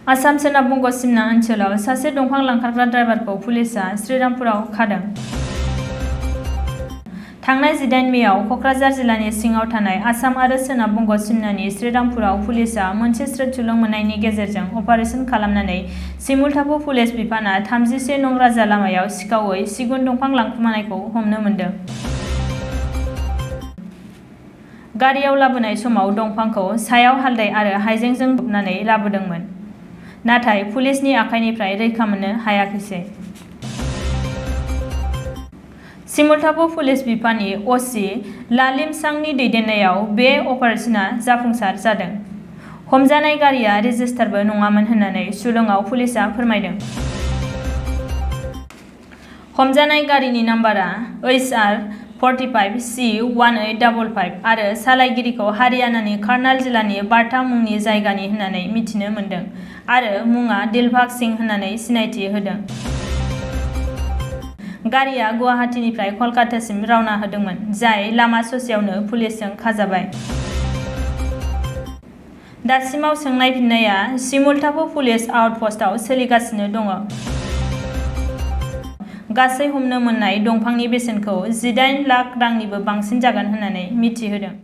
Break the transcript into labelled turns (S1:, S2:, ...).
S1: आसाम सोनाब बंग सिमना ओनसोलाव सासे दंफां लांखारग्रा ड्राइभारखौ पुलिसआ श्रीरामपुराव खादों। थांनाय 18 मेआव कक्राझार जिल्लानि सिङाव थानाय आसाम आरो सोनाब बंग सिमनानि श्रीरामपुराव पुलिसआ मोनसे स्रोद सुलुं मोननायनि गेजेरजों अपारेशन खालामनानै सिमुलटापु पुलिस बिफानआ 31 नं राजा लामायाव सिखावै सिगुन दंफां लांखुमानायखौ हमनो मोन्दों। गारियाव लाबोनाय समाव दंफांखौ सायाव हालदै आरो हाइजेंजों खोबनानै लाबोदोंमोन, नाथाय पुलिसनि आखाइनिफ्राय रैखा मोननो हायाखैसै। सिमुलटापु पुलिस बिफाननि अ.सि. लालिमसांनि दैदेननायाव बे अपारेशना जाफुंसार जादों। हमजानाय गारिया रेजिस्टारबो नङामोन होननानै सुलुंआव पुलिसआ फोरमायदों। हमजानाय गारिनि नाम्बारआ HR 45C1855 आरो सालायगिरिखौ हारियानानि कार्नाल जिल्लानि बार्टा मुंनि जायगानि होननानै मिथिनो मोन्दों आरो मुङा दिलबाग सिंह होननानै सिनायथि होदों। गारिया गुवाहाटीनिफ्राय कलकातासिम रावना होदोंमोन, जाय लामा ससेयावनो पुलिसजों खाजाबाय। दासिमाव सोंनाय फिननाया सिमुलटापु पुलिस आउटपस्टआव सोलिगासिनो दङ। गासै हमनो मोननाय दंफांनि बेसेनखौ 18 लाख रांनिबो बांसिन जागोन होननानै मिथिहोदों।